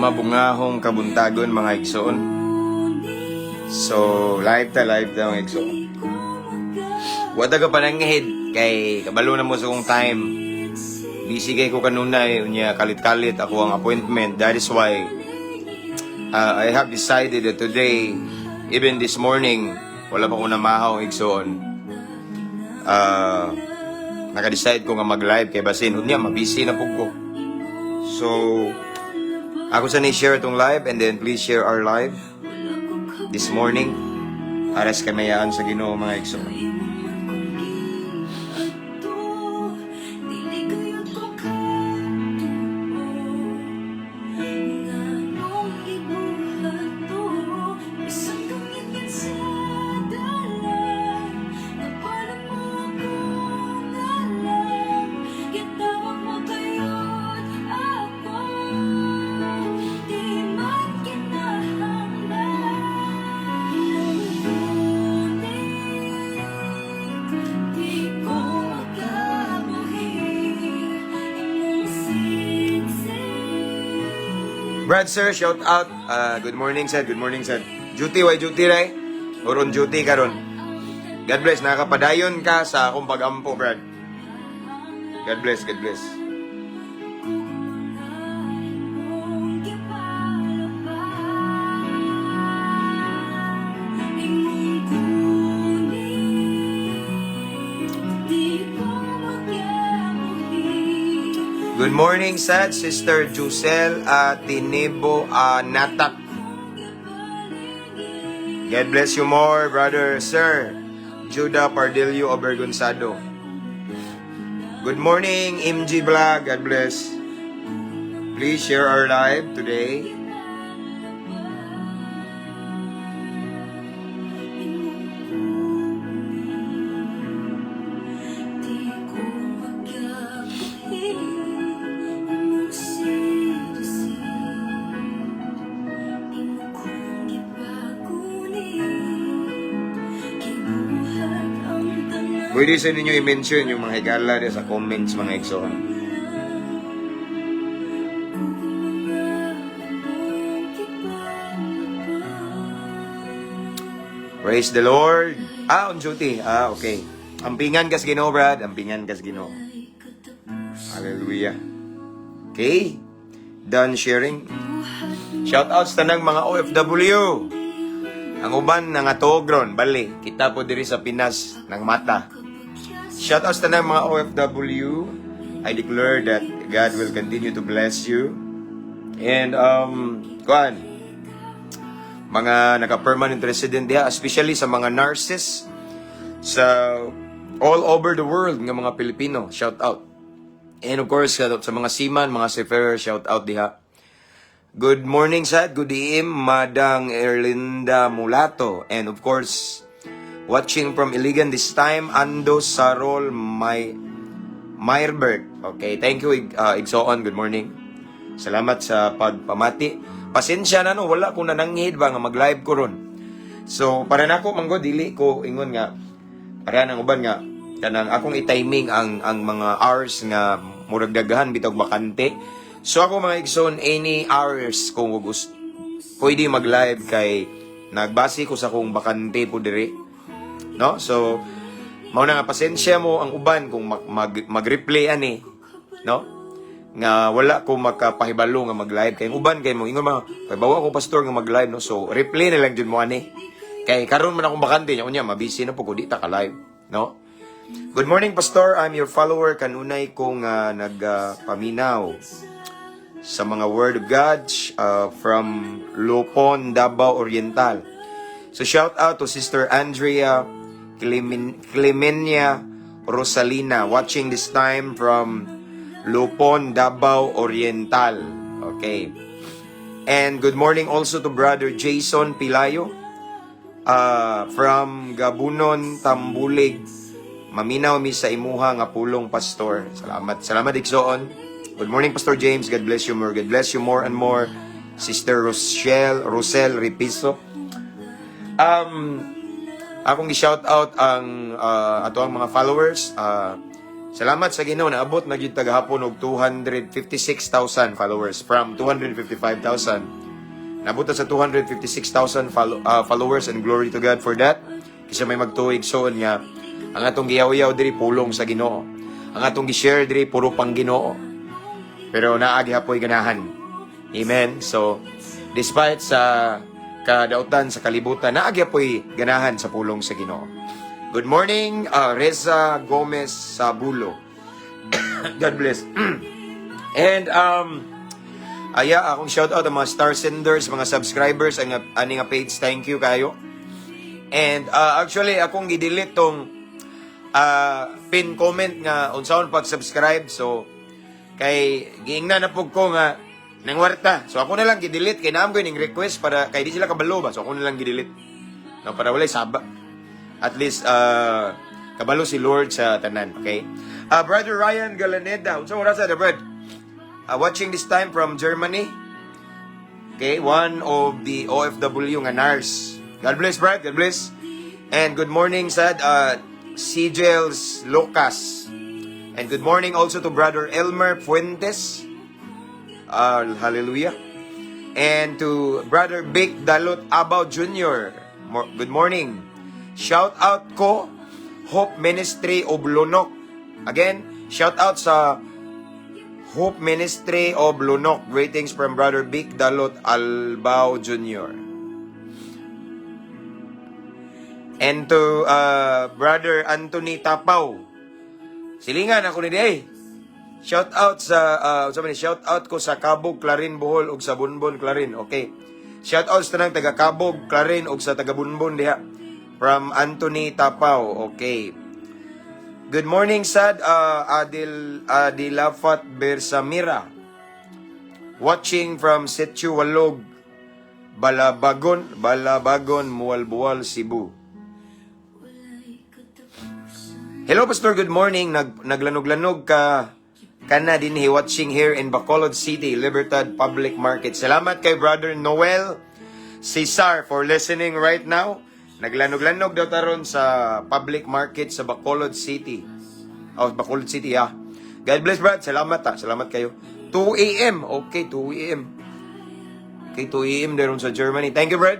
Mabungahong kabuntagon, mga igsoon. So, live ta, mga igsoon. Wa ta ka pananghid kay kabalo na mo sa kong time. Busy kay ko kanunay, unya kalit-kalit ako ang appointment. That is why I have decided that today, even this morning, wala pa ko namahaw, igsoon. Naka-decide ko nga mag-live kay basin unya mabisi na pud ko. So, ako sa ni-share itong live and then please share our live this morning para sa kamayaan sa Ginoo, mga igsoon. Dili gayud ko katuo. Nganong gibuhat to? Bisan kang sa dalan, Napalan mo ako ngalan. Gitawag mo gayud ako. Di man kinahanglan. Imong kunin, di ko makabuhi. Imong singsing. Brad sir, shout out. Good morning, sir. Good morning, sir. Duty, why duty, right? Or on duty karon. God bless. Nakapadayon ka sa akong pag-ampo, Brad. God bless, God bless. Imong gipalaban, imong kunin, di ko makabuhi. Good morning, sad Sister Jusel Tinebo Natak. God bless you more, brother, sir. Judah Pardillo Obergonzado. Good morning, MG Vlog. God bless. Please share our live today. Imong kunin, di ko makabuhi. Imong sirsir, imo kong gipakunin. Gibuhat ang tanan. Pwede sa ninyo i-mention yung mga higala diya sa comments, mga igsoon. Kung mga imong gipalaban. Praise the Lord. Ah, on duty. Ah, okay. Ampingan kas Ginoo, Brad. Ampingan kas Ginoo. Ay katapusan. Hallelujah. Okay. Done sharing. Shout out sa tanang mga OFW. Ang uban nangatog ron, bali. Kita po diri sa Pinas ng mata. Shout out sa tanang mga OFW. I declare that God will continue to bless you. And kuan, mga naka-permanent resident diha, especially sa mga nurses sa all over the world nga mga Pilipino, shout out. And of course, shout out sa mga seaman, mga seafarer, shout out diha. Good morning, sad. Good AM, Madang Erlinda Mulato. And of course, watching from Iligan this time, Ando Sarol May Meyerberg. Okay, thank you, Igsoon. Good morning. Salamat sa pagpamati. Pasensya na, no, wala ko nananghid ba nga mag-live ko ron. So, para nako manggo dili ko ingon nga para nang uban nga kanang akong i-timing ang mga hours nga murag daghan bitog bakante. So ako, mga igsoon, any hours kung gusto pwede mag-live kay nagbase ko sa akong bakante po diri. No? So mao na nga pasensya mo ang uban kung mag-replay ani, no? Nga wala ko makapahibalo nga mag-live kay ang uban kay mo ingon mga pahibawa ko, pastor, nga mag-live, no? So replay na lang jud mo ani. Kay karon man akong bakante nya, unya mabisi na po ko, di ta ka live, no? Good morning, pastor. I'm your follower kanunay kong nagpaminaw sa mga word of God from Lupon, Davao Oriental. So shout out to Sister Andrea Clemenia Rosalina watching this time from Lupon, Davao Oriental. Okay. And good morning also to Brother Jason Pilayo from Gabunon, Tambulig. Maminaw mi sa imuha nga pulong, pastor. Salamat. Salamat, igsoon. Good morning, Pastor James. God bless you more. God bless you more and more. Sister Rochelle, Rosel Ripiso. Akong i-shout out ang ato ang mga followers. Salamat sa Ginoo, naabot na gyud ta gahapon og 256,000 followers from 255,000. Naabot ta sa 256,000 followers and glory to God for that. Kinsa may magtuo, igsoon, nga ang atong giyaw-yaw diri pulong sa Ginoo. Ang atong gi-share diri puro pang Ginoo. Pero naa gihapoy ganahan. Amen. So, despite sa kadautan sa kalibutan, naa gihapoy ganahan sa pulong sa Ginoo. Good morning, Reza Gomez Sabulo. God bless. And aya akong shout out ang mga star senders, mga subscribers ang ani nga page. Thank you kayo. And actually akong gi-delete tong pin comment nga unsaon pag-subscribe, so kay giingnan na pug ko nga nangwarta. So ako na lang gi-delete kay naa man ning request para kay di sila kabalo ba. So ako na lang gi-delete. No, para walay saba. At least kabalo si Lord sa tanan, okay? Brother Ryan Galaneda, unsa oras sa brad? Watching this time from Germany. Okay, one of the OFW nga nurse. God bless, Brad. God bless. And good morning sad Sigels Lucas. And good morning also to Brother Elmer Fuentes. Hallelujah. And to Brother Vic Dalot Abao Jr. Good morning. Shout out ko Hope Ministry of Lunok. Again, shout out sa Hope Ministry of Lunok. Greetings from Brother Vic Dalot Albao Jr. And to Brother Anthony Tapaw. Silingan ako ni Day. Shout out sa man ni, shout out ko sa Kabog Clarin Bohol ug sa Bonbon Clarin. Okay. Shout out sa tanang taga Kabog Clarin ug sa taga Bonbon diha. From Anthony Tapaw. Okay. Good morning, sad Adil Adilafat Bersamira. Watching from Sitio Walog, Balabagon, Balabagon, Mualbual, Cebu. Hello, Pastor, good morning. Naglanog-lanog ka kana dinhi, watching here in Bacolod City, Libertad Public Market. Salamat kay Brother Noel Cesar for listening right now. Naglanog-lanog daw taron sa public market sa Bacolod City. Oh, Bacolod City, ah. God bless, Brad. Salamat, ah. Salamat kayo. 2 a.m. Okay, 2 a.m. Okay, 2 a.m. daron sa Germany. Thank you, Brad.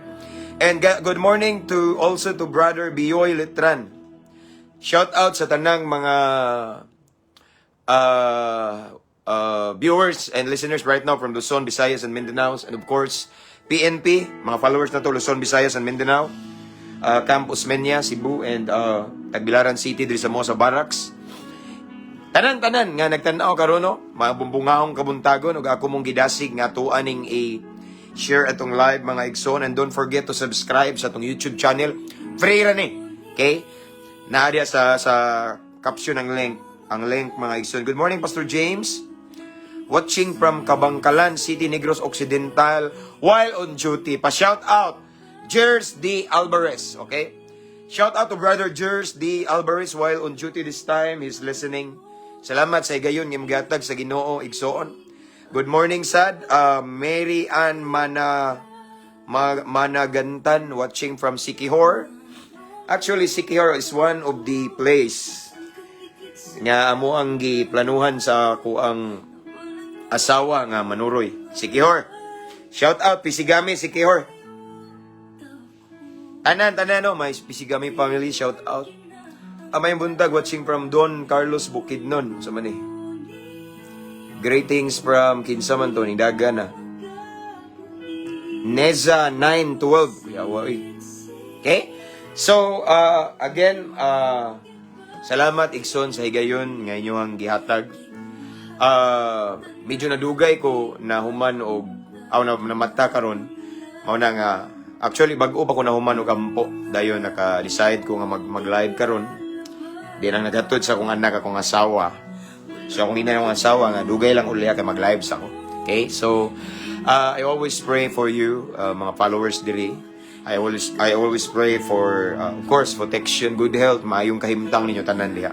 And good morning to also to Brother Bioy Letran. Shout out sa tanang mga viewers and listeners right now from Luzon, Visayas, and Mindanao. And of course, PNP, mga followers na to, Luzon, Visayas, and Mindanao. Camp Osmeña, Cebu, and Tagbilaran City, diri sa mo sa Barracks. Tanan-tanan nga nagtan-aw karon, no, mga bumbungahong kabuntagon ug ako mong gidasig nga atoa ning i-share atong live, mga igsoon, and don't forget to subscribe sa atong YouTube channel. Free ra ni. Okay? Naa diya sa caption ang link, mga igsoon. Good morning, Pastor James. Watching from Kabangkalan City, Negros Occidental while on duty. Pa shout out Jers D. Alvarez, okay? Shout out to Brother Jers D. Alvarez while on duty this time. He's listening. Salamat sa higayon nga gihatag sa Ginoo, igsoon. Good morning, sad. Mary Ann Managantan watching from Siquijor. Actually, Siquijor is one of the place nga amo ang giplanuhan sa akoang asawa nga manuroy. Siquijor. Shout out Pisigami Siquijor. Tanan tanan, no, may Pisigami family, shout out. Maayong buntag, watching from Don Carlos Bukidnon sa mani. Greetings from kinsa man to ni daga na. Neza 912. Yawa eh. Okay? So, again, salamat, igsoon, sa higayon nga inyong gihatag. Medyo nadugay ko na human og aw na namata karon. Mao na nga actually bag-o pa ko nahuman og ampo. Dayon naka-decide ko nga mag-live karon. Di lang naghatod sa akong anak akong asawa. So akong ina akong asawa nga dugay lang uli kay mag-live sa ko. Okay? So I always pray for you, mga followers diri. I always pray for of course, protection, good health, maayong kahimtang ninyo tanan diha.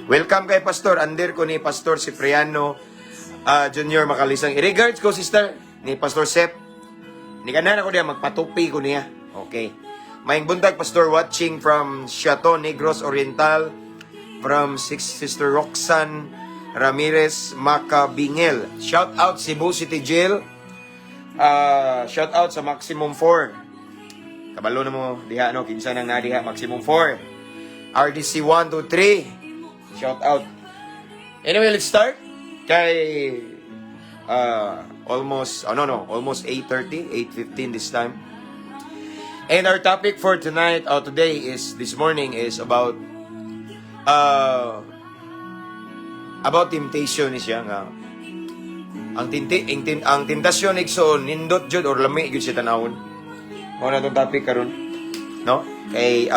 Welcome kay Pastor Ander ko ni Pastor Cipriano Junior Makalisang. I-regards ko, sister, ni Pastor Sep. Ni kanan ako diha magpatupi ko niya. Okay. Maayong buntag, Pastor, watching from Chateau, Negros Oriental. from Sister Roxanne Ramirez Macabingel. Shout out Cebu City Jail. Shout out sa Maximum 4. Kabalo na mo diha, no, kinsa nang na diha Maximum 4. RDC 1 2 3. Shout out. Anyway, let's start. Kay almost, oh no, almost 8:30, 8:15 this time. And our topic for tonight or today is, this morning, is about temptation ni siya nga ang tinti ang, tin, ang tentasyon, igsoon, nindot jud or lami jud siya tanawon. Mao na tong topic karon. No? Kay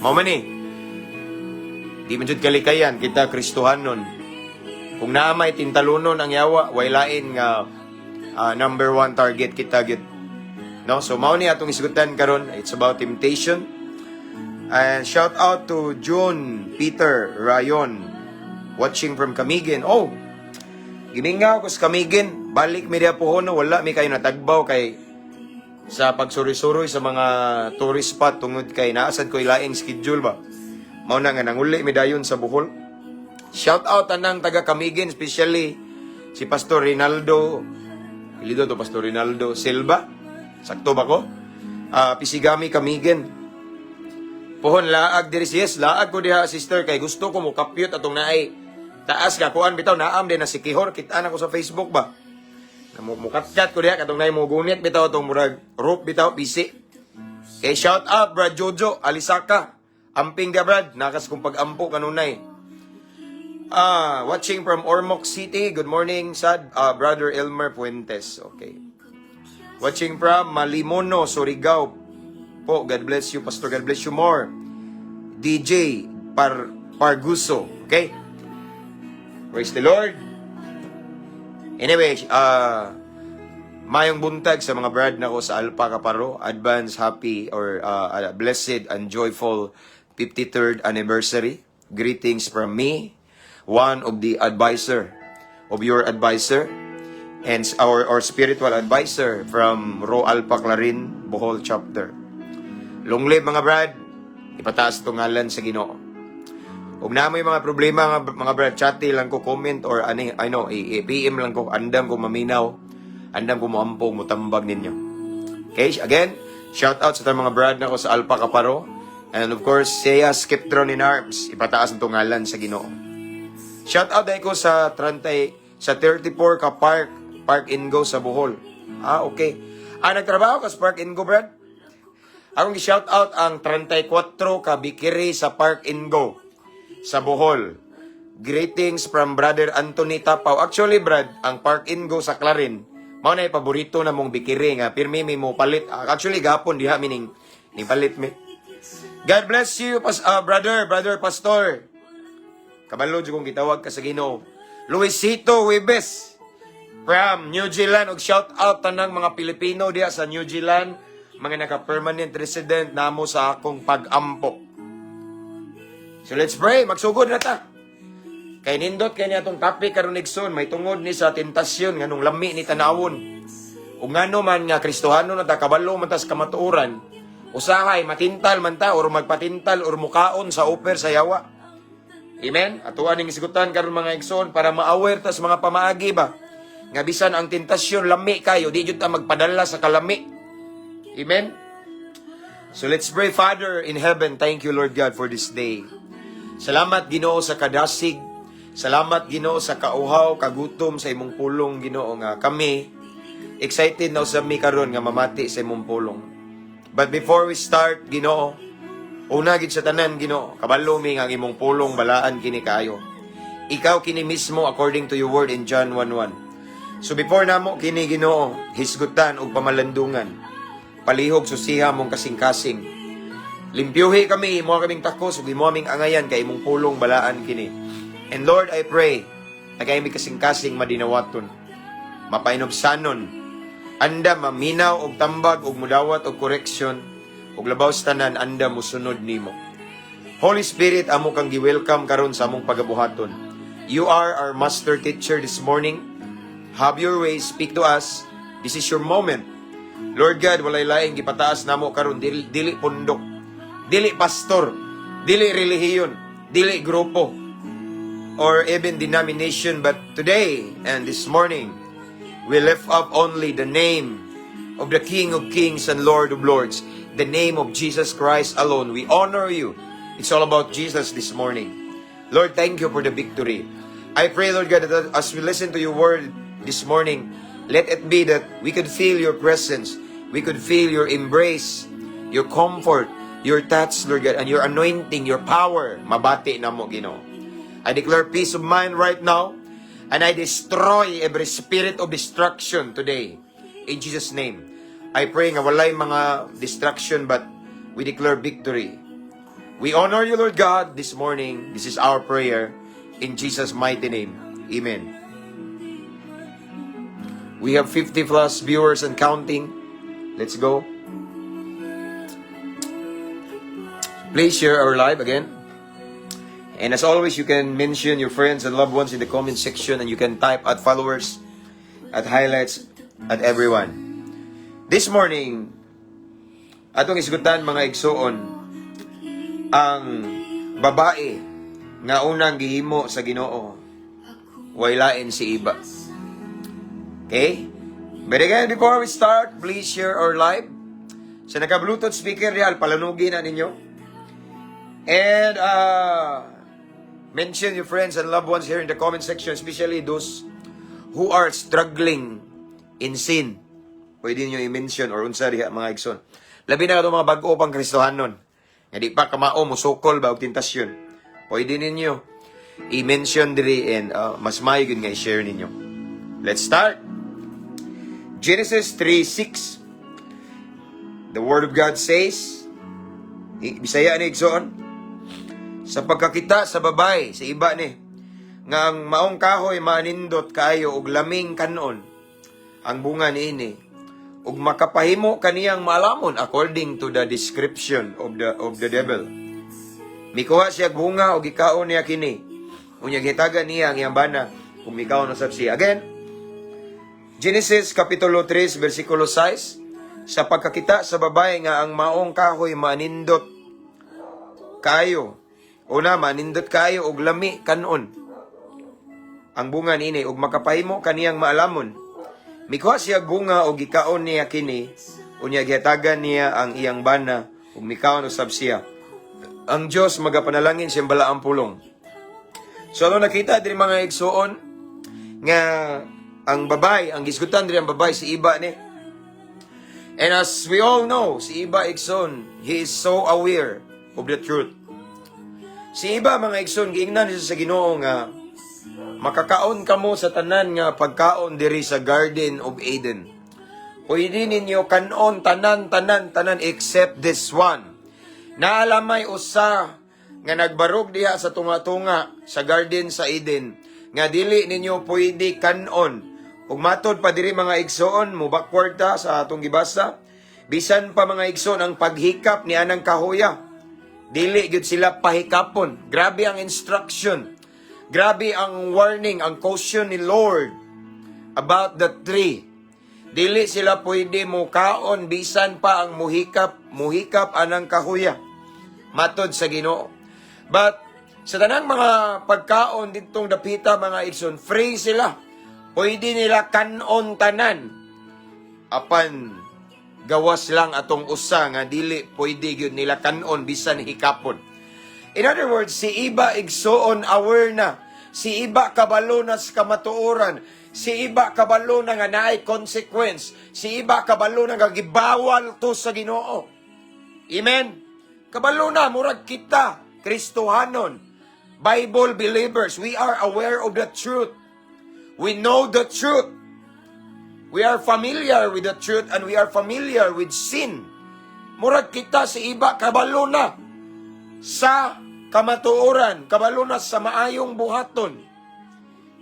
mao man ni. Di man jud kalikayan kita Kristohanon. Kung naa may tintalunon ang yawa, way lain nga number one target kita gyud. No? So mao ni atong isgutan karon. It's about temptation. And shout out to June Peter Rayon watching from Camiguin. Oh, gimingaw ko sa Camiguin. Balik mi diha puhon, no? Wala mi kayo natagbaw kay sa pagsuri-suroy sa mga tourist spot tungod kay naa sad ko ilaing schedule ba. Mao na nga nanguli mi dayon sa Bohol. Shout out tanang taga Camiguin, especially si Pastor Rinaldo. Pilido to Pastor Rinaldo Silva. Sakto ba ko? Ah, Pisigami Camiguin. Pohon laag diri, yes, laag ko diha, sister, kay gusto ko mo kapyot atong naay taas ka kuan bitaw naam din na si Kihor, kita na ko sa Facebook ba. Mukatkat ko diha katong naay mo gunit bitaw atong murag rope bitaw pisi. Kay shout out Brad Jojo Alisaka. Amping dia, Brad, nakas kong pag-ampo kanunay. Ah, watching from Ormoc City. Good morning, sad Brother Elmer Puentes. Okay. Watching from Malimono, Surigao. Po, God bless you, Pastor. God bless you more. DJ Parguso. Okay? Praise the Lord. Anyway, mayong buntag sa mga brad nako sa Alpha Kaparo. Advance happy or blessed and joyful 53rd anniversary. Greetings from me, one of the advisor of your advisor and our spiritual advisor from Rho Alpha Clarin, Bohol chapter. Long live, mga brad, ipataas itong ngalan sa Ginoo. Kung na may mga problema mga brad, chati lang ko, comment or ani, I know, i-PM lang ko, andam ko maminaw, andam ko moampo, mutambag ninyo. Okay, again, shout out sa tanang mga brad nako sa Alpha Kaparo. And of course, Seiya Skiptron in Arms, ipataas ang tungalan sa Ginoo. Shout out dahil ko sa 30, sa 34 ka Park and Go sa Bohol. Ah, okay. Ah, nagtrabaho ka sa Park and Go, Brad? Akong gi-shout out ang 34 ka bikiri sa Park and Go sa Bohol. Greetings from Brother Anthony Tapaw. Actually, Brad, ang Park and Go sa Clarin, mao na paborito na mong bikiri nga pirmi mi mo palit. Ah, actually, gapon diha mining ni palit mi. God bless you, brother, pastor. Kabalo jud kong gitawag ka sa Ginoo. Luisito Webes from New Zealand, og shout out tanang mga Pilipino diha sa New Zealand, mga naka-permanent resident namo sa akong pag-ampo. So let's pray, magsugod na ta. Kay nindot kay niya atong topic karon, igsoon, may tungod ni sa tentasyon, nganong lami ni tanawon. Ug ngano man nga Kristohano na ta, kabalo man ta sa kamatuoran, usahay matintal man ta or magpatintal or mukaon sa offer sa yawa. Amen? Atuan ning isgutan karon, mga igsoon, para ma-aware ta sa mga pamaagi ba. Nga bisan ang tentasyon lami kayo, di jud ta magpadala sa kalami. Amen? So let's pray. Father in heaven, thank you, Lord God, for this day. Salamat, Ginoo, sa kadasig. Salamat, Ginoo, sa kauhaw, kagutom sa imong pulong, Ginoo, nga kami excited na usab mi karon nga mamati sa imong pulong. But before we start, Ginoo, una gid sa tanan, Ginoo, kabalo mi nga ang imong pulong balaan kini kaayo. Ikaw kini mismo according to your word in John 1:1. So before namo kini, Ginoo, hisgutan og pamalandungan. Palihog susiha mong kasing-kasing. Limpyuhi kami, imo kaming takos ug imo aming angayan kay imong pulong balaan kini. And Lord, I pray, na kay kasing-kasing madinawaton, mapainubsanon, anda maminaw og tambag og mudawat og correction, ug labaw sa tanan, anda musunod nimo. Holy Spirit, amo kang gi-welcome karon sa among pagabuhaton. You are our master teacher this morning. Have your way, speak to us. This is your moment. Lord God, walay laing gipataas namo karon, dili, dili pundok, dili pastor, dili relihiyon. Dili grupo or even denomination, but today and this morning, we lift up only the name of the King of Kings and Lord of Lords, the name of Jesus Christ alone. We honor you. It's all about Jesus this morning. Lord, thank you for the victory. I pray, Lord God, that as we listen to your word this morning, let it be that we could feel your presence, we could feel your embrace, your comfort, your touch, Lord God, and your anointing, your power. Mabati namo, Ginoo. I declare peace of mind right now, and I destroy every spirit of destruction today. In Jesus' name. I pray nga walay mga destruction, but we declare victory. We honor you, Lord God, this morning. This is our prayer. In Jesus' mighty name. Amen. We have 50 plus viewers and counting. Let's go. Please share our live again. And as always, you can mention your friends and loved ones in the comment section, and you can type at followers, at highlights, at everyone. This morning, atong isgutan, mga igsuon, ang babae nga unang gihimo sa Ginoo, way lain si Iba. Okay? But again, before we start, please share our live. Sa naka-Bluetooth speaker real, palanugin na ninyo. And mention your friends and loved ones here in the comment section, especially those who are struggling in sin. Pwede niyo i-mention or unsa diha, mga igsoon. Labi na katong mga bag-o pang Kristohanon nga di pa kamao musukol ba og tentasyon. Pwede ninyo i-mention diri and mas maayo gyud nga i-share ninyo. Let's start. Genesis 3:6. The Word of God says, Bisaya ni, igsoon, "Sa pagkakita sa babae," sa Iba ni, "nga ang maong kahoy manindot kaayo ug laming kanon ang bunga niini ug makapahimo kaniyang maalamon," according to the description of the devil. "Mikuha siya og bunga ug gikaon niya kini. Unya gihatagan niya ang iyang bana ug mikaon usab siya." Again, Genesis Kapitulo 3 versikulo 6, "Sa pagkakita sa babae nga ang maong kahoy manindot kayo." Una, manindot kayo og lami kanon ang bunga niini ug makapahimo kaniyang maalamon. "Mikuha siya og bunga og gikaon niya kini. Unya gihatagan niya ang iyang bana ug mikaon usab siya." Ang Dios magapanalangin siyang balaang pulong. So ano nakita diri, mga igsuon, nga ang babae, ang gisgutan diri ang babae, si Iba ni. And as we all know, si Iba, igsoon, he is so aware of the truth. Si Iba, mga igsoon, giingnan siya sa Ginoo nga makakaon kamo sa tanan nga pagkaon diri sa Garden of Eden. Pwede ninyo kanon tanan, tanan, tanan except this one. Naa lamay usa nga nagbarog diha sa tunga-tunga sa Garden sa Eden nga dili ninyo pwede kanon. Ug matod pa diri, mga igsoon, mo backward ta sa atong gibasa. Bisan pa, mga igsoon, ang paghikap ni anang kahoya, dili gyud sila pahikapon. Grabe ang instruction. Grabe ang warning, ang caution ni Lord about the tree. Dili sila pwede mo kaon bisan pa ang muhikap, muhikap anang kahuya. Matod sa Ginoo. But sa tanang mga pagkaon ditong dapita, mga igsoon, free sila. Pwede nila kanon tanan. Apan gawas lang atong usa nga dili pwede gyud nila kanon bisan hikapon. In other words, si Iba, igsuon, aware na. Si Iba kabalo na sa kamatuoran. Si Iba kabalo na nga naay consequence. Si Iba kabalo na nga gibawal to sa Ginoo. Amen. Kabalo na murag kita, Kristohanon, Bible believers, we are aware of the truth. We know the truth. We are familiar with the truth and we are familiar with sin. Murag kita, si Iba kabalo na sa kamatuoran, kabalo na sa maayong buhaton.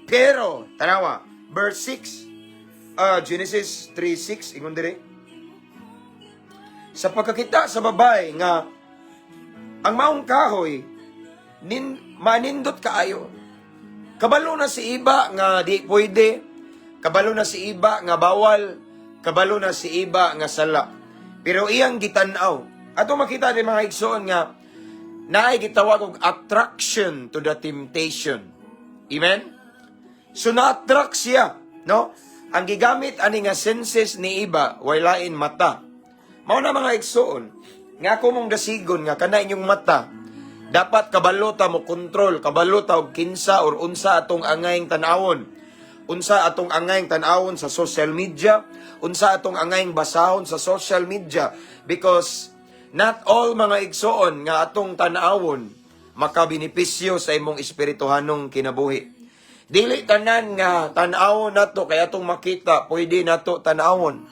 Pero, tanawa, verse 6, Genesis 3:6, ingon diri, "Sa pagkakita sa babae nga ang maong kahoy nin manindot kaayo." Kabalo na si Iba nga di pwede, kabalo na si Iba nga bawal, kabalo na si Iba nga sala. Pero iyang gitan-aw. Ato makita din, mga igsoon, nga Naay gitawag og attraction to the temptation. Amen? So na-attract siya, no? Ang gigamit ani nga senses ni Eva way lain mata. Mao na, mga igsuon, nga ako mong dasigon nga kana inyong mata dapat kabalo ta mo kontrol, kabalo ta og kinsa or unsa atong angayng tan-awon. Unsa atong angayng tan-awon sa social media, unsa atong angayng basahon sa social media, because not all, mga igsuon, nga atong tan-awon makabenepisyo sa imong espirituhanong kinabuhi. Dili tanan nga tan-awon nato kay atong makita pwede nato tan-awon.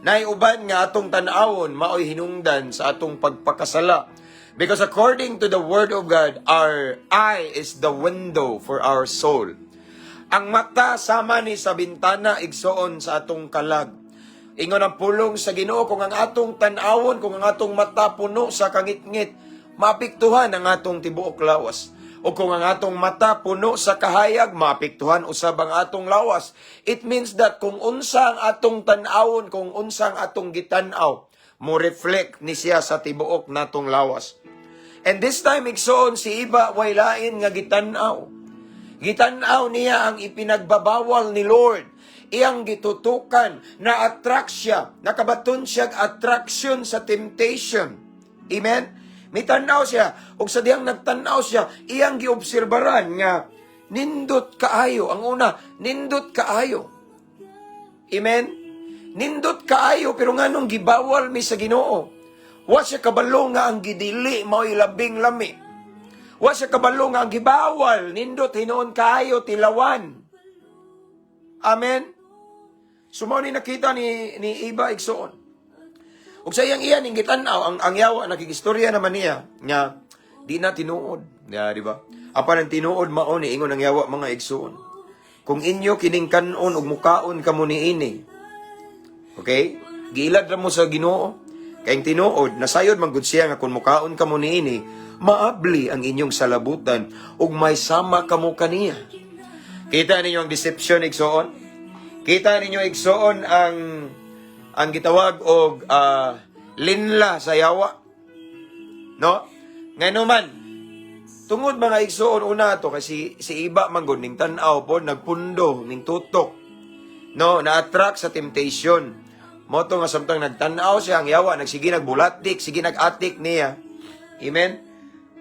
Nay uban nga atong tan-awon maoy hinungdan sa atong pagpakasala. Because according to the word of God, our eye is the window for our soul. Ang mata sama ni sa bintana, igsoon, sa atong kalag. Ingon ang pulong sa Ginoo, kung ang atong tan-awon, kung ang atong mata puno sa kangitngit, maapektuhan ang atong tibuok lawas. O kung ang atong mata puno sa kahayag, maapektuhan usab ang atong lawas. It means that kung unsa ang atong tan-awon, kung unsa ang atong gitan-aw, mo reflect ni siya sa tibuok natong lawas. And this time, igsoon, si Eva way lain nga gitan-aw. Gitan-aw niya ang ipinagbabawal ni Lord. Iyang gitutukan, na-attract siya, nakabaton siya attraction sa temptation. Amen? Mitanaw siya, ug sa dihang nagtanaw siya, iyang giobserbaran nga nindot kaayo. Ang una, nindot kaayo. Amen? Nindot kaayo, pero nganong gibawal mi sa Ginoo? Wa siya kabalo nga ang gidili mao'y labing lami. Wa siya kabalo nga ang gibawal, nindot hinuon kaayo tilawan. Amen? So mao ni nakita ni Eva, igsoon. Ug sa iyang iyan ning gitan-aw ang yawa, nakigistorya naman niya nga di na tinuod. Ya, di ba? Apan ang tinuod mao ni ingon ang yawa, mga igsoon. Kung inyo kining kan-on ug mukaon kamo niini. Okay? Giilad ra mo sa Ginoo. Kay ang tinuod, nasayod man gud siya nga kung mukaon kamo niini, maabli ang inyong salabutan ug may sama kamo kaniya. Kita ninyo ang deception, igsoon? Kita ninyo, igsoon, ang gitawag og linla sa yawa? No? Ngano man, tungod, mga igsoon, una to kasi si Eva man gud ning tan-aw po, nagpundo, ning tutok. No, na-attract sa temptation. Mao to nga samtang nagtan-aw siya, ang yawa nagsige nagbulatik, sige nag-atik niya. Amen.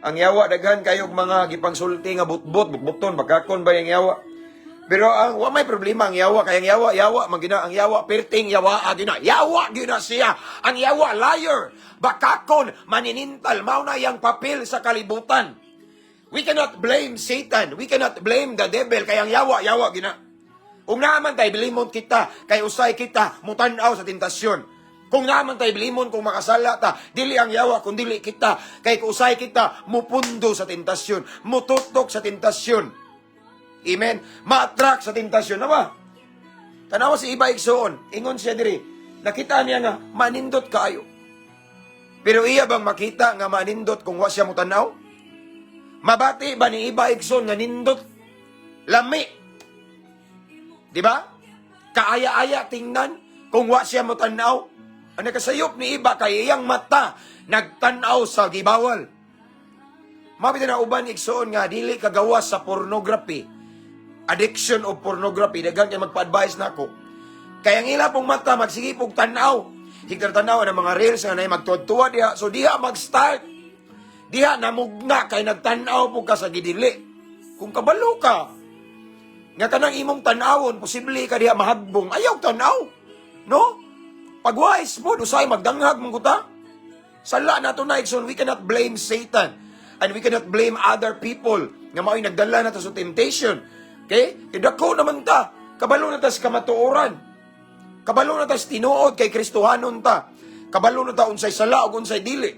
Ang yawa daghan kayog mga gipangsulti nga butbot, butbuton, bakakon ba yung yawa? Pero ang wa may problema ang yawa kay ang yawa yawa man gina, ang yawa perting yawa gina. Yawa gina siya. Ang yawa liar, bakakon, maninintal, mao na yang papel sa kalibutan. We cannot blame Satan. We cannot blame the devil kay ang yawa yawa gina. Kung naaman tay bilimon kita kay usay kita mutan-aw sa tentasyon. Kung naaman tay bilimon kung makasala ta, dili ang yawa kung dili kita kay usay kita mupundo sa tentasyon, mututok sa tentasyon. Amen. Ma-attract sa tentasyon na ba? Tanawa si Eva, igsoon. Ingon siya diri. Nakita niya nga manindot kaayo. Pero iya bang makita nga manindot kung wa siya mutanaw? Mabati ba ni Eva, igsoon, nga nindot? Lami. Di ba? Kaaya-aya tingnan kung wa siya mutanaw. Ang nakasayop ni Eva kay iyang mata nagtanaw sa gibawal. Mabita na uban, igsoon, nga dili kagawas sa pornography. Addiction of pornography. Daghan kay magpa-advise nako. Kaya ang ila pong mata magsige pog tanaw. Higtar tanaw ng mga reels nga nay magtuwa diha. So diha mag-start. Diha namugna kay nagtanaw po ka sa gidili. Kung kabalo ka nga kanang imong tan-awon, posible ka diha mahagbong, ayaw tanaw. No? Pag-wise po, usay magdanghag mong kuta. Sala na to na, igsoon, we cannot blame Satan. And we cannot blame other people nga mao'y nagdala na to sa temptation. Okay? Kay dako naman ta. Kabalo na ta sa kamatuoran. Kabalo na ta sa tinuod kay Kristohanon ta. Kabalo na ta unsay sala ug unsay dili.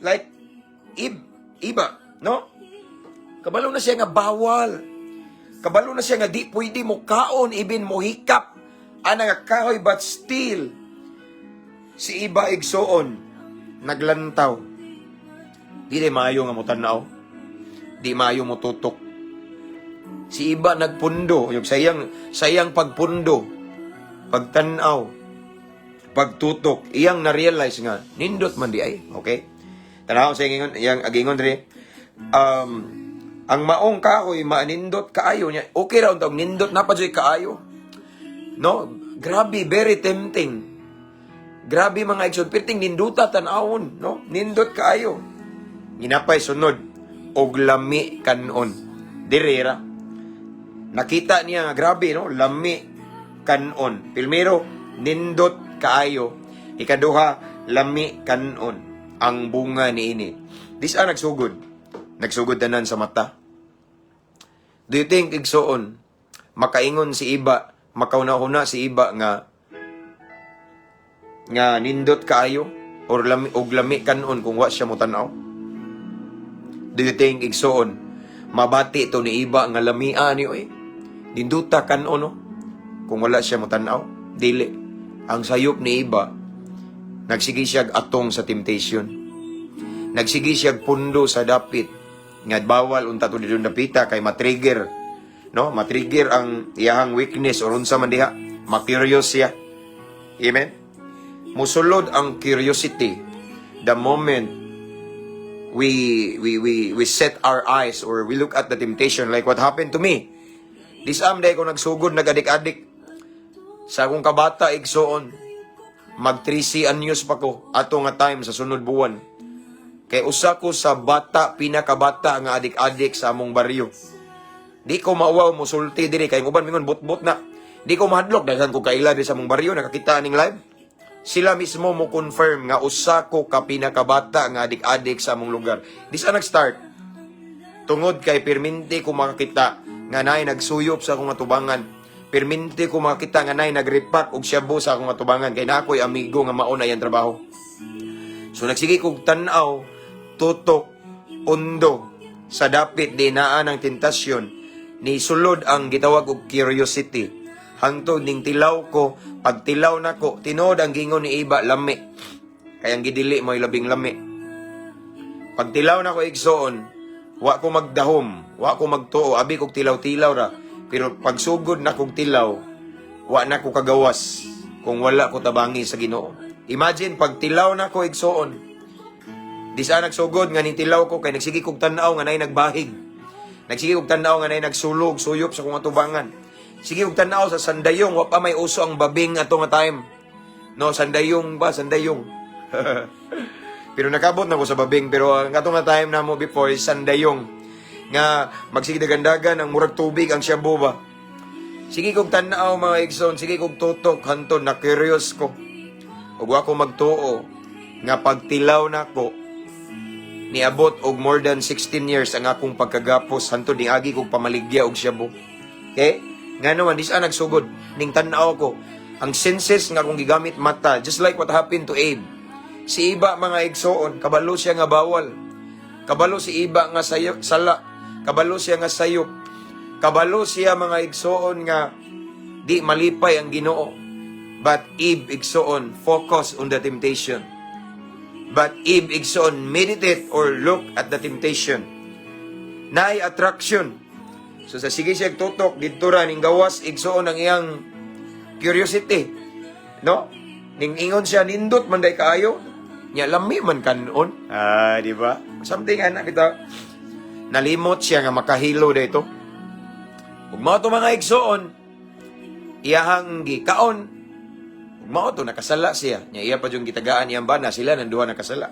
Like Eva, no? Kabalo na siya nga bawal. Kabalo na siya nga di pwede mo kaon, ibin mo hikap ana nga kahoy, but still si Eva, igsoon, naglantaw. Di maayo nga mo tan-aw. Di maayo mo tutok. Si Eva nagpundo, yung sayang pagpundo, pagtanaw, pagtutok, iyang na-realize nga nindot man di ay, okay? Tanaw sa ingon yang agingon diri. Ang maong kahoy maanindot kaayo niya. Okay ra untog nindot na pa jud kaayo. No? Grabe, very tempting. Grabe, mga igsoon, perting ninduta tan-awon, no? Nindot kaayo. Ginapay sunod og lami kanon. Dire ra. Nakita niya nga grabe, no? Lami kanon. Primero, nindot kaayo. Ikaduha, lami kanon ang bunga niini. Dis-a nagsugod. Nagsugod tanan sa mata. Do you think, igsoon, makaingon si Iba, makauna-una si Iba nga nindot kaayo or lami og lami kanon kung wa siya mo tan-aw? Do you think, igsoon, mabati to ni Iba nga lamia ni oy? Ninduta kanon, no? Kung wala siya mo tan-aw? Dili. Ang sayop ni Iba, nagsige siya atong sa temptation. Nagsige siya pundo sa dapit nga bawal unta to didto dapita kay matrigger, no? Matrigger ang iyahang weakness or unsa man diha. Ma-curious siya. Amen? Musulod ang curiosity the moment we set our eyes or we look at the temptation, like what happened to me. This am day ko nagsugod nagadik-adik sa akong kabata, igsoon. Mag 13 anyos pa ko ato nga time sa sunod buwan. Kay usa ko sa bata, pinakabata nga adik-adik sa among baryo. Di ko mauwaw musulti diri kay uban mingon bot-bot na. Di ko mahadlok, daghan ko kaila diri sa among baryo nakakita ning live. Sila mismo mo confirm nga usa ko ka pinakabata nga adik-adik sa among lugar. Dis-a nag-start. Tungod kay pirminti ko makakita nga naay nagsuyop sa akong atubangan. Pirminti ko makakita nga naay nagripak og shabu sa akong atubangan kay naa ko'y amigo nga mao na iyang trabaho. So nagsige kog tan-aw, tutok, undo sa dapit di naa ng tentasyon, ni sulod ang gitawag og curiosity. Hangtod ning tilaw ko, pagtilaw nako, tinuod ang gingon ni Iba, lami. Kay ang gidili mo'y labing lami. Pagtilaw nako, igsoon, wa ko magdahom, wa ko magtuo, abi kog tilaw-tilaw ra. Pero pagsugod na kog tilaw, wa na ko kagawas kung wala ko tabangi sa Ginoo. Imagine pagtilaw nako, igsoon. Dis-a nagsugod nga nitilaw ko kay nagsige kog tan-aw nga naay nagbahig. Nagsige kog tan-aw nga naay nagsulog, suyop sa akong atubangan. Sige kog tan-aw sa sandayong, wa pa may uso ang babing ato nga time. No, sandayong ba, sandayong. Pero nakabot na ko sa babing, pero ang ato nga time namo before is sandayong nga magsige dagandagan ang murag tubig ang shabu ba. Sige kog tan-aw, mga igsoon, sige kog tutok hantod na curious ko. Ug wa ko magtuo nga pagtilaw nako niabot og more than 16 years ang akong pagkagapos hantod niagi kog pamaligya og shabu. Okay? Nga naman, dis-a nagsugod ning tan-aw ko ang senses nga akong gigamit, mata, just like what happened to Abe. Si Iba, mga igsoon, kabalo siya nga bawal. Kabalo si Iba nga sayo, sala. Kabalo siya nga sayop. Kabalo siya, mga igsoon, nga di malipay ang Ginoo. But Eve, igsoon, focus on the temptation. But Eve, igsoon, meditate or look at the temptation. Naay attraction. So sa sige siya tutok, didto ra ning gawas, igsoon, ang iyang curiosity. No? Ning ingon siya, nindot man day kaayo. Nya lami man kanon. Ah, di ba? Something ana kita. Nalimot siya nga makahilo dito. Ug mao to, mga igsoon, iyahang gikaon. Ug mao to nakasala siya. Nya iya pa yung gitagaan iyang bana, sila nang duha nakasala.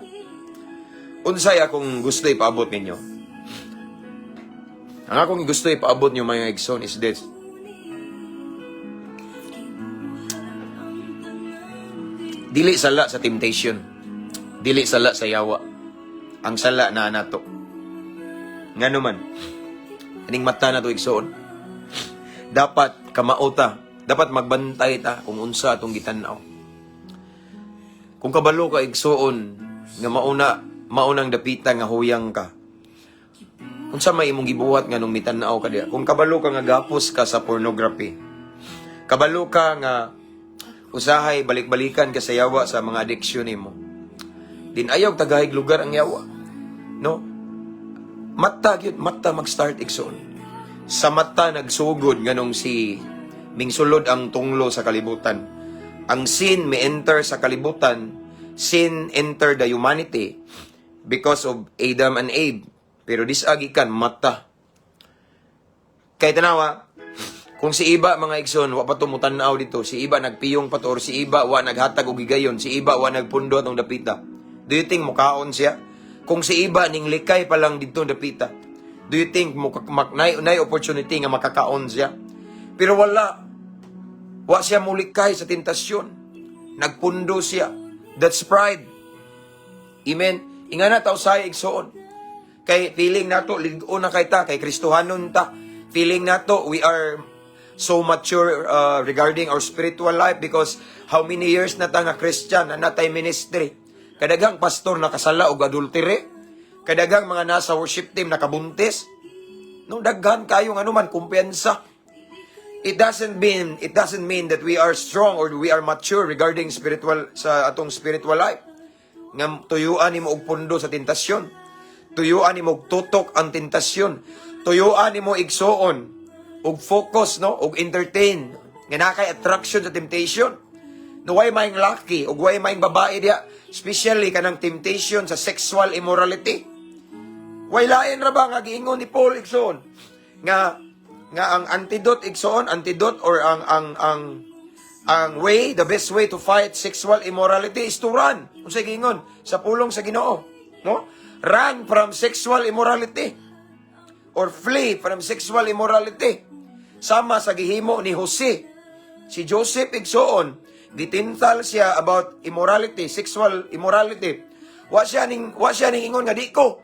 Unsay akong gusto ipaabot ninyo? Ang akong gusto ipaabot niyo, mga igsoon, is this. Dili sala sa temptation. Dili sala sa yawa. Ang sala na nato. Nga naman, aning mata na to, igsoon. Dapat kamao ta. Dapat magbantay ta kung unsa atong gitan-aw. Kung kabalo ka, igsoon, nga mauna maunang dapita nga huyang ka. Unsa may imong gibuhat nga nung mitan-aw ka diya? Kung kabalo ka nga gapos ka sa pornography. Kabalo ka nga usahay balik-balikan ka sa yawa sa mga addiction nimo. Din ayaw tagahig lugar ang yawa. No? Mata gyud, mata mag-start, igsoon. Sa mata nagsugod nganong si mingsulod ang tunglo sa kalibutan. Ang sin may enter sa kalibutan, sin enter the humanity. Because of Adam and Eve. Pero disagikan mata. Kay tanawa, kung si Iba, mga igsoon, wa pa to mutanaw dito, si Iba nagpiyong pa to, or si Iba wa naghatag og higayon, si Iba wa nagpundo atong dapita. Do you think mukaon siya? Kung si Iba ning likay pa lang dito dapita, do you think muka, mak, nay opportunity nga makakaon siya? Pero wala. Wa siya mulikay sa tentasyon. Nagpundo siya. That's pride. Amen. Ingana ta usay, igsoon. Kay feeling nato lig-on na kay ta, kay Kristohanon ta. Feeling nato we are so mature regarding our spiritual life because how many years na ta nga Christian, na natay ministry. Kadaghang pastor nakasala og adultery. Kadaghang mga nasa worship team nakabuntis. No, daghan kayo ano man kumpiyansa. It doesn't mean that we are strong or we are mature regarding spiritual sa atong spiritual life. Nga tuyuan nimo og pundo sa tentasyon. Tuyuan nimo og tutok ang tentasyon. Tuyuan nimo, igsuon, og focus, no, og entertain nga naa kay attraction sa temptation. No, way maing laki ug way maing babae diya, especially kanang temptation sa sexual immorality. Way lain ra ba nga giingon ni Paul, igsoon, nga ang antidote, igsoon, antidote or ang way, the best way to fight sexual immorality is to run. Unsay giingon sa pulong sa Ginoo, no? Run from sexual immorality or flee from sexual immorality. Sama sa gihimo ni Jose. Si Joseph, igsoon, gitintal siya about immorality, sexual immorality. Wa siya ning ingon nga di ko.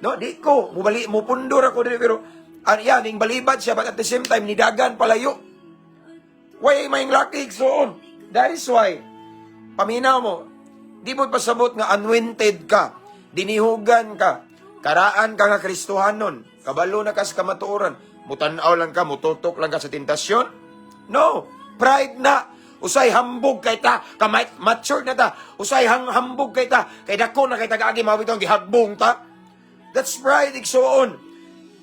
No, di ko mubali, mupundor ako dili, pero ano yan, ning balibad siya, but at the same time nidagan palayo. Way may laki, igsoon. That is why paminaw mo, di mo pasabot nga anointed ka, dinihugan ka, karaan ka nga Kristohanon, kabalo na ka sa kamatuoran, mutanaw lang ka, mututok lang ka sa tentasyon. No, pride na. Usay hambog kay ta, kamay mature na ta. Usay hang hambog kay ta, kay dako na kay tagaagi mao bitong gihagbong ta. That's pride, igsoon.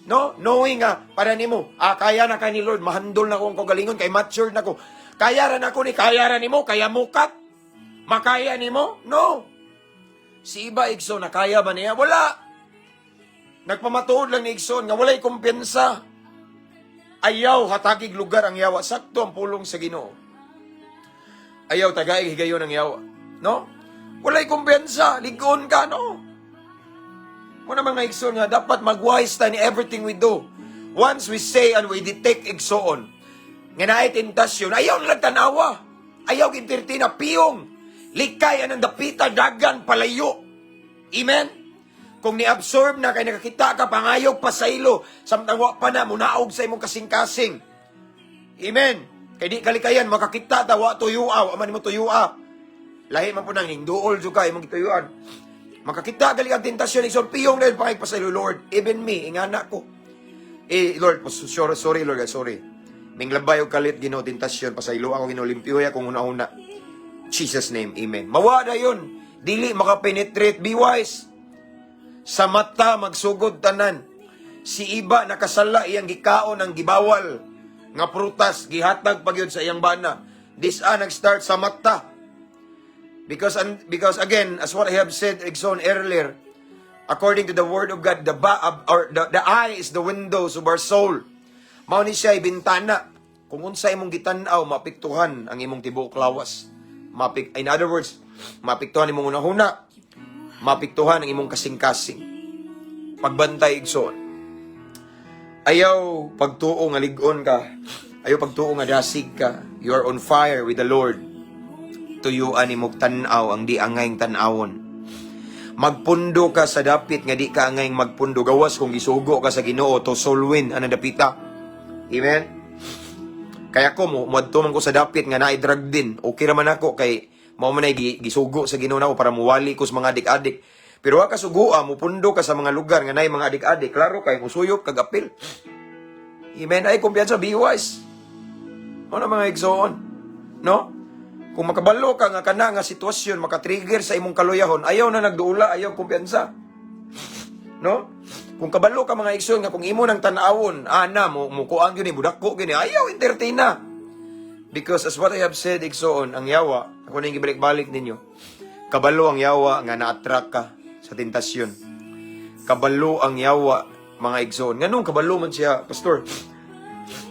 No? Knowing nga, para nimo, kaya na kay ni Lord, mahandol na ko ang kagalingon, kay mature na ko. Kaya ra na ko ni, kaya ra nimo, kaya mukat. Makaya nimo? No. Si Iba, igsoon, nakaya ba niya? Wala. Nagpamatuod lang ni igsoon nga walay kumpiyansa. Ayaw hatagig lugar ang yawa. Sakto ang pulong sa Ginoo. Ayaw tagaig higayon ang yawa. No? Walay kumpiyansa. Ligon ka, no? Mao na, mga igsoon, nga dapat mag-wise ta in everything we do. Once we say and we detect, igsoon, nga naay tentasyon, ayaw na lang tanawa. Ayaw entertain na, piyong. Likay ang dapita, dagan, palayo. Amen? Kung ni-absorb na kay nakakita ka, pangayog pasaylo, samtang wa pa na, munaog sa imong kasing-kasing. Amen? Kay di kalikayan, makakita ta, wa tuyua, wa man mo tuyua. Lahi man po nang hingduol jud ka imong gituyuan. Makakita gali ang tentasyon, igsoon, piyong na yun, pangayog pasaylo, "Lord, even me, ingana ko. Eh, Lord, sorry, sorry, Lord, sorry. Minglabay og kalit, Ginoo, tentasyon, pasaylo ako, Ginoo, limpyo akong huna-huna. Jesus' name, amen." Mawa na yun. Dili makapenetrate, be wise. Sa mata magsugod tanan. Si Iba nakasala, iyang gikaon ang gibawal nga prutas, gihatag pa gyud sa iyang bana. This nag-start sa mata. Because again, as what I have said, igsoon, earlier, according to the word of God, the ba, or the eye is the windows of our soul. Mao ni siya bintana. Kung unsa imong gitan-aw, maapektuhan ang imong tibuok lawas. In other words, maapektuhan imong hunahuna, maapektuhan ang imong kasing-kasing. Pagbantay, igsoon. Ayaw pagtuo nga lig-on ka. Ayaw pagtuo nga dasig ka. You are on fire with the Lord. Tuyuan nimo tan-aw ang di angayng tan-awon. Magpundo ka sa dapit nga di ka angayng magpundo, gawas kung gisugo ka sa Ginoo to soul win anang dapita. Amen. Kaya ko mo muadto man ko sa dapit nga naay drug din. Okay ra man ako kay mao man ay gisugo sa Ginoo nako para muwali ko sa mga adik-adik. Pero wa ka sugua, mupundo ka sa mga lugar nga naay mga adik-adik, klaro kay musuyop kag apil. Amen. Ay kumpiyansa, be wise. Mao na, mga igsoon. No? Kung makabalo ka nga kana nga sitwasyon makatrigger sa imong kaluyahon, ayaw na nagduula, ayaw kumpiyansa. No? Kung kabalo ka, mga igsoon, nga kung imo nang tan-awon, ana mo mukuan gyud ni, budako gyud ni, ayaw entertain na. Because as what I have said, igsoon, ang yawa, ako na yung gibalik-balik ninyo. Kabalo ang yawa nga na-attract ka. sa tentasyon. Kabalo ang yawa, mga igsoon. Nganong kabalo man siya, Pastor?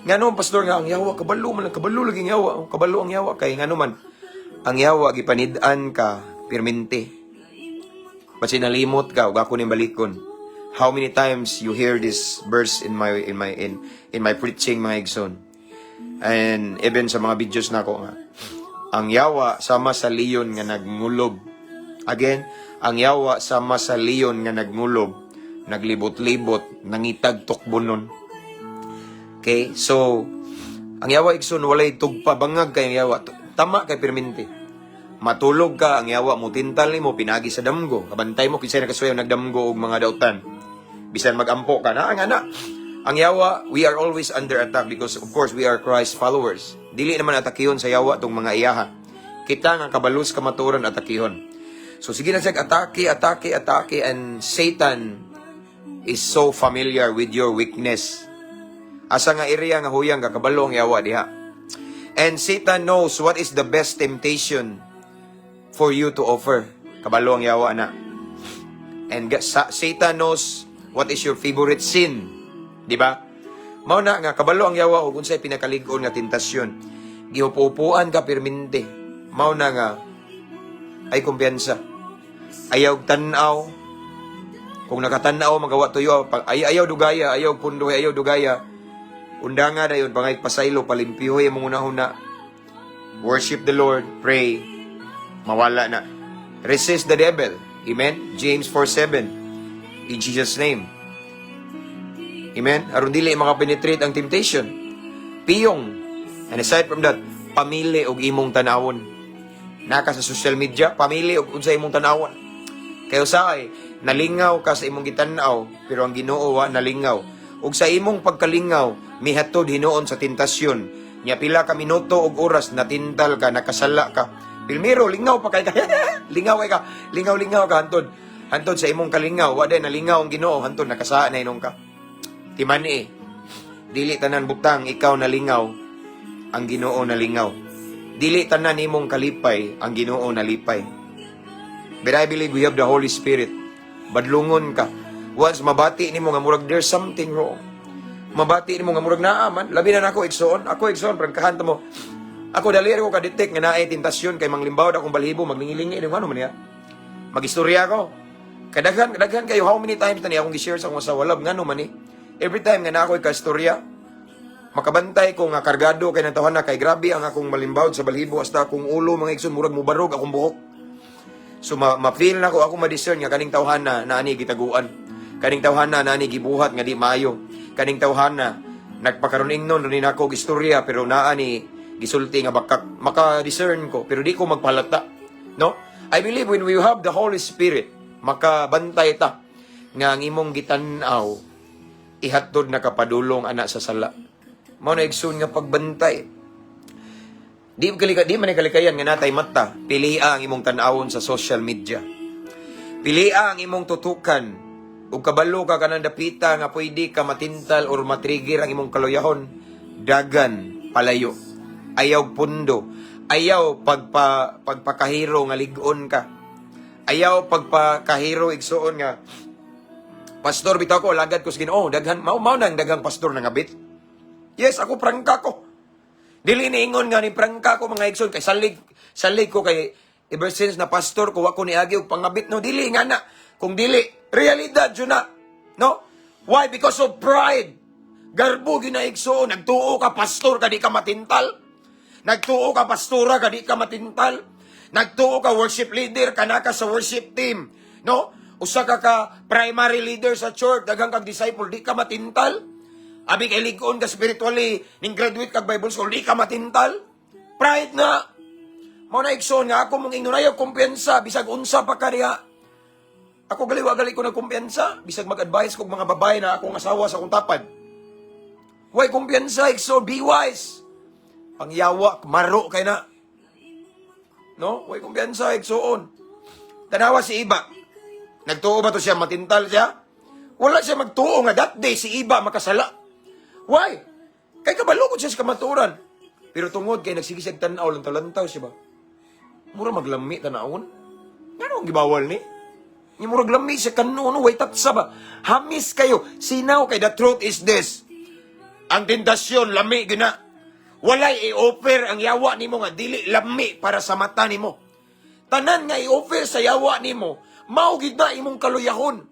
Nganong, Pastor, nga ang yawa kabalo man, kabalo lagi ang yawa, kabalo ang yawa kay ngano man ang yawa gipanid-an ka pirminti. Basin nalimot ka ug ako ning balikon. How many times you hear this verse in my preaching, mga igsoon? And even sa mga videos nako nga ang yawa sama sa leon nga nagngulob. Again, ang yawa sama sa leon nga nagngulob, naglibot-libot, nangitag tukbonon. Okay? So, ang yawa, igsoon, walay tugpa, bangag kay ang yawa. Tama kay pirminti. Matulog ka, ang yawa mo tintal nimo pinagi sa damgo. Kabantay mo kinsay nakasuyo nagdamgo og mga dautan. Bisan magampo ka na ang ana. Ang yawa, we are always under attack because, of course, we are Christ followers. Dili naman atakihon sa yawa tong mga iyaha. Kita nga kabalos kamatuoran atakihon. So sige na siya, atake, atake, atake, and Satan is so familiar with your weakness. Asa nga area nga huyang ka, kabalo ang yawa diha. And Satan knows what is the best temptation for you to offer. Kabalo ang yawa na. And Satan knows what is your favorite sin. Di ba? Mao na nga kabalo ang yawa og unsay pinakalig-on nga tentasyon. Gihupo-upuan ka pirminti. Mao na nga ay kumpiyansa. Ayaw tan-aw. Kung nakatan-aw magawa tuyo, ay ayaw dugaya, ayaw pundoy, ayaw dugaya. Undanga dayon pangay pasaylo, palimpihoy imong hunahuna. Worship the Lord, pray, mawala na. Resist the devil. Amen. James 4:7. In Jesus' name. Amen. Aron dili makapenetrate ang temptation. Piyong. And aside from that, pamili og imong tanawon. Naka sa social media, pamili og unsa imong tanawon. Kay usahay, nalingaw ka sa imong gitan-aw, pero ang Ginoo wa nalingaw. Ug sa imong pagkalingaw, mihatod hinuon sa tentasyon. Nya pila ka minuto og oras natintal ka, nakasala ka. Pilmiro lingaw pa kay ka. Lingaw kay ka. Lingaw-lingaw ka hantod. Hantod sa imong kalingaw, wa day nalingaw ang Ginoo, hantod nakasaa na hinuon ka. Timan eh. Dili tanan butang ikaw nalingaw, ang Ginoo nalingaw. Dili tanan imong kalipay, ang Ginoo nalipay. But I believe we have the Holy Spirit. Badlungon ka. Once mabati nimo nga murag there's something wrong. Mabati nimo nga murag naa man. Labi na nako, igsoon. Ako, igsoon, prangkahan ta mo. Ako dali ko ka-detect nga naay tentasyon kay manglimbaw akong balhibo, maglingilingi ano man niya. Magistorya ko. Kadaghan, kadaghan kayo, how many times na niya akong gi-share sa akong asawa, "Love, ngano man ni?" Every time nga na ako'y kaistorya, makabantay ko nga kargado kay ng na kay grabe ang akong malimbawd sa balhibo, hasta akong ulo, mga igsoon, murag mubarog akong buhok. So ma-feel na ko, ako ma-discern nga kaning tawhana na ani gitaguan. Kaning tawhana na ani gibuhat nga di maayo. Kaning tawhana nagpakaron ingnon rin ako og istorya pero naa ni gisulti nga bakak, maka-discern ko pero di ko magpalata. No? I believe when we have the Holy Spirit, makabantay ta nga ang imong gitan-aw ihatod na kapadulong ana sa sala. Mao na, igsoon, nga pagbantay. Di man kalikayan nga natay mata, pilia ang imong tan-awon sa social media. Pilia ang imong tutukan. Ug kabalo ka kanang dapita nga pwede ka matintal or matrigger ang imong kaluyahon. Dagan, palayo. Ayaw pundo. Ayaw pagpakahiro nga lig-on ka. Ayaw pagpakahiro, igsuon, nga pastor bitaw ko, alagad ko sa Ginoo, daghan mao mao nang daghang pastor nga ngabit. Yes, ako prangka ko. Dili ni ingon nga ni prangka ko, mga igsoon, kay salig salig ko kay ever since na pastor ko wa ko niagi og pangabit, no? Dili nga na. Kung dili realidad jud na, no? Why? Because of pride. Garbo gyud na, igsoon. Nagtuo ka pastor ka, di ka matintal. Nagtuo ka pastora ka, di ka matintal. Nagtuo ka worship leader ka, naka sa worship team, no? Usa ka ka primary leader sa church, daghang kag disciple, di ka matintal. Abi kay lig-on ka spiritually, ning graduate kag Bible school, di ka matintal. Pride na. Mao na, igsoon, nga ako mong ingnon, ayaw kumpiyansa bisag unsa pa ka diha. Ako gali wa gali ko nagkumpiyansa bisag mag-advise kog mga babae na akong asawa sa akong tapad. Way kumpiyansa, igsoon, be wise. Ang yawa maro kay na. No? Way kumpiyansa, igsoon. Tanawa si Iba. Nagtuo ba to siya matintal siya? Wala siya magtuo nga that day si Iba makasala. Why? Kay kabalo ko siya sa kamatuoran. Pero tungod kay nagsige siya tan-aw lang, talantaw siya ba? Mura maglami tanawon. Ngano ang gibawal ni? Ni murag lami sa kano, no, way tatsa ba? Hamis kayo. Sinaw kay the truth is this. Ang tentasyon, lami gina. Walay i-offer ang yawa nimo nga dili lami para sa mata nimo. Tanan nga i-offer sa yawa nimo, mao gid na imong kaluyahon.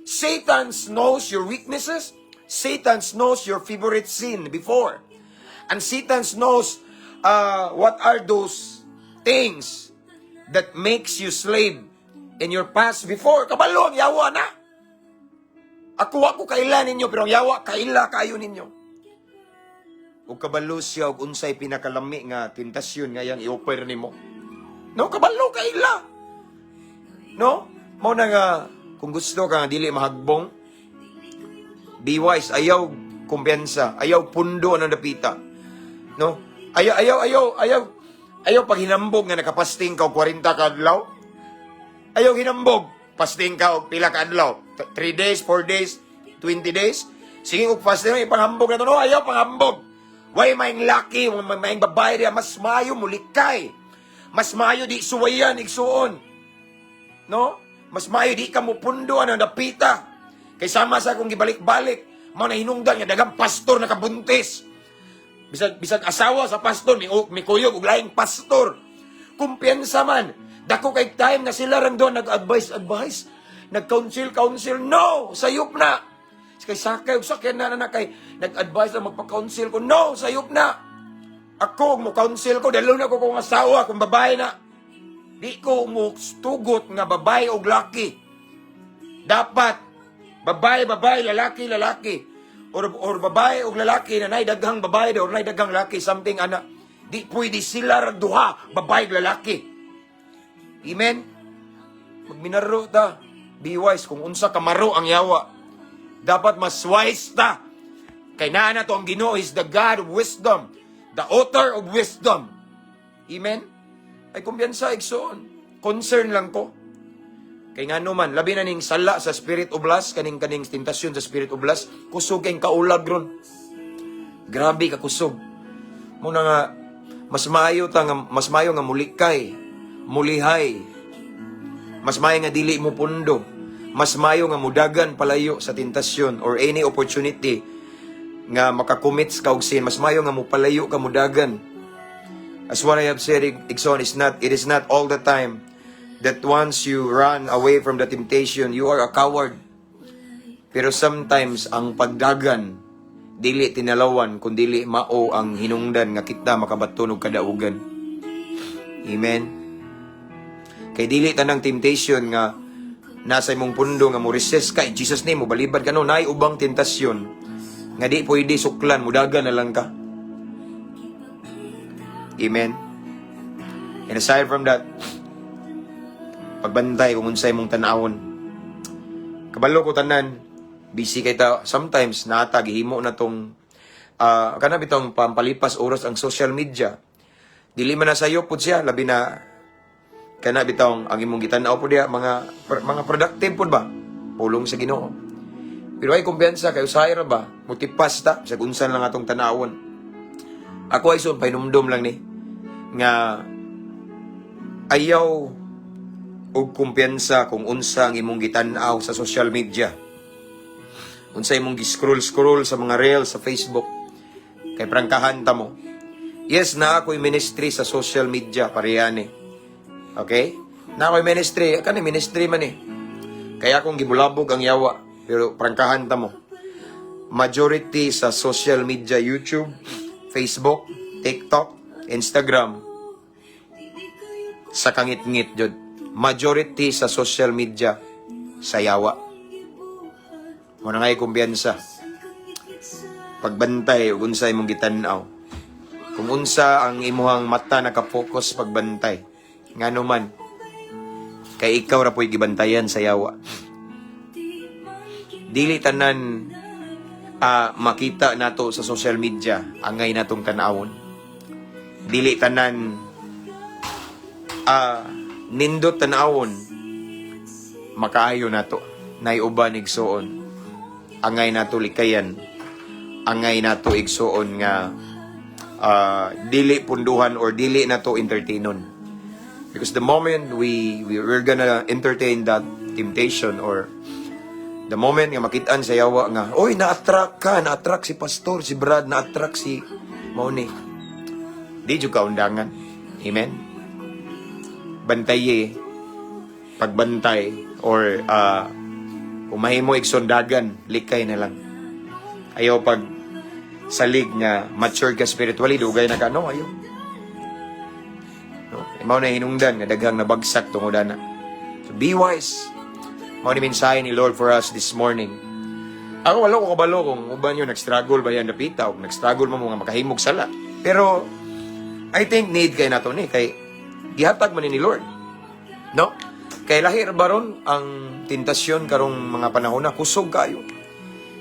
Satan knows your weaknesses. Satan knows your favorite sin before. And Satan knows what are those things that makes you slave in your past before. Kabalo ang yawa na. Ako ako kaila ninyo, pero ang yawa kaila kayo ninyo. Ug kabalo siya og unsay pinakalami nga tentasyon nga iyang i-offer nimo. No, kabalo kaila. No? Mao na nga kung gusto ka nga dili mahagbong, be wise, ayaw kumpiyansa, ayaw pundo ang dapita. No? Ayaw, ayaw, ayaw, ayaw, ayaw pag hinambog nga nakapasting ka og 40 ka adlaw. Ayaw hinambog, fasting ka og pila ka adlaw. 3 days, 4 days, 20 days. Sige og fasting, ipanghambog na to. No, ayaw panghambog. Way maing laki, way maing babae diya, mas maayo mulikay. Mas maayo di suwayan, igsuon. No? Mas maayo di ka mo pundo ang dapita. Kay sama sa akong gibalik-balik, mao na hinungdan nga daghang pastor nakabuntis. Bisag bisag asawa sa pastor, mi kuyog og laing pastor. Kumpiyansa man. Dako kay time nga sila rang doon nag-advise advise, nag-counsel counsel. No, sayop na. Kay sakay og sakyan na na kay nag-advise na magpa-counsel ko. No, sayop na. Ako mo counsel ko, dalo na ko kung asawa, kung babae na. Di ko mo tugot nga babae og laki. Dapat babae babae, lalaki lalaki. Or babae og lalaki na nay daghang babae or nay daghang lalaki, something ana. Di pwede sila ra duha, babae ug lalaki. Amen. Magminaro ta. Be wise kung unsa ka maro ang yawa. Dapat mas wise ta. Kay naa na to ang Ginoo is the God of wisdom, the author of wisdom. Amen. Ay kumpiyansa, igsoon. Concern lang ko. Kay ngano man, labi na ning sala sa spirit of lust, kaning kaning tentasyon sa spirit of lust, kusog kay kaulag ron. Grabe ka kusog. Muna nga mas maayo nga mulikay, mulihay. Mas maayo nga dili mo pundo. Mas maayo nga mudagan palayo sa tentasyon or any opportunity nga makakommit ka og sin. Mas maayo nga mupalayo ka, mudagan. As what I have said, igsoon, it is not all the time that once you run away from the temptation, you are a coward. Pero sometimes, ang pagdagan, dili tinalawan, kundili mao ang hinungdan nga kita makabaton og kadaugan. Amen. Kay dili tanang temptation nga nasa imong pundo nga mo resist ka in Jesus' name, mo balibad ka, no, naay ubang tentasyon nga di pwede suklan, mudagan na lang ka. Amen. And aside from that, pagbantay kung unsay mong tan-awon. Kabalo ko tanan, busy kay ta. Sometimes, nata, gihimo na tong, kana bitong pampalipas oras ang social media. Dili man na sayo pud siya, labi na, kana bitong, ang imong gitan-aw po diya, mga productive pud ba? Pulong sa Ginoo. Pero ay kumpiyansa, kayo usahay ra ba? Mutipas ta, sa unsan lang atong tanawon. Ako ay son, pahinumdom lang ni, nga ayaw og kumpiyansa kung unsa ang imong gitan-aw sa social media. Unsa imong gi-scroll-scroll sa mga reels sa Facebook. Kay prangkahan ta mo. Yes, na ako'y ministry sa social media, parehani. Okay? Na ako'y ministry, kani ministry man eh. Kaya akong gibulabog ang yawa, pero prangkahan ta mo. Majority sa social media, YouTube, Facebook, TikTok, Instagram, sa kangit-ngit jud. Majority sa social media sa yawa. Mo na nga'y kumpiyansa. Pagbantay ug unsa imong gitan-aw. Kung unsa ang imuhang mata nakapokus, pagbantay. Ngano man kay ikaw ra po'y gibantayan sa yawa. Dili tanan makita nato sa social media angay natong tan-awon. Dili tanan nindot tan-awon makaayo nato. Nay uban, igsuon, angay nato likayan, angay nato, igsuon, nga dili punduhan or dili nato entertainon, because the moment we're gonna entertain that temptation or the moment nga makitaan sa yawa nga, "Oy, na-attract ka, na-attract si pastor, si Brad, na-attract si mao ni." Di jud ka undangan. Amen? Bantaye, pagbantay, or kung mahimo igsoon dagan, likay na lang. Ayaw pag salig nga mature ka spiritually, dugay na ka, no, ayaw. No? Mao na hinungdan nga daghang nabagsak tungod ana. So be wise. Mao ni mensahe ni Lord for us this morning. Ako, wala ko kabalo kung uban yun nag-struggle ba yan dapita o nag-struggle mo nga makahimog sala. Pero I think need kay nato ni kay gihatag man ni Lord. No? Kay lahi ra baron ang tentasyon karong mga panahon na, kusog kayo.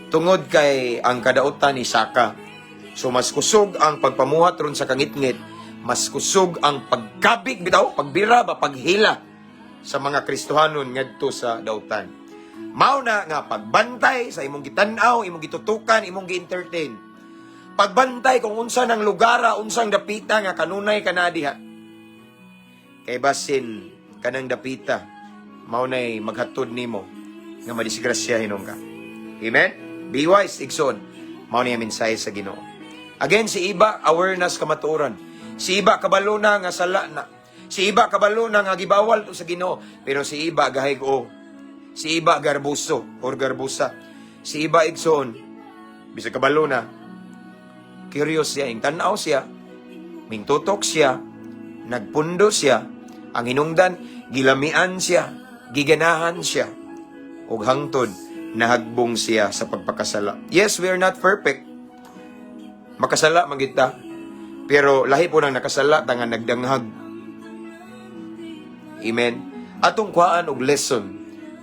Tungod kay ang kadautan ni saka. So mas kusog ang pagpamuhat ron sa kangitngit, mas kusog ang pagkabig bitaw, pagbira ba, paghila sa mga Kristohanon ngadto sa dautan. Mao na nga pagbantay sa imong gitan-aw, imong gitutukan, imong gi-entertain. Pagbantay kung unsa ng lugara, unsang dapita nga kanunay ka na diha. Kay basin kanang dapita mao nay maghatod nimo nga madisgrasya hinon ka. Amen? Be wise, igsoon. Mao ni mensahe sa Ginoo. Again, si iba, awareness kamatuoran. Si iba, kabalo na nga sala na. Si iba, kabalo na nga gibawal to sa Ginoo. Pero si iba, gahig-o. Si iba, garbuso or garbusa. Si iba, igsoon, bisag kabalo na, curious siya, ing tanaw siya, mingtutok siya, nagpundo siya, ang hinungdan, gilamian siya, giganahan siya, ug hangtod nahagbong siya sa pagpakasala. Yes, we are not perfect. Makasala man kita. Pero lahi po nang nakasala ta nga nagdanghag. Amen. Atong kuhaan og lesson.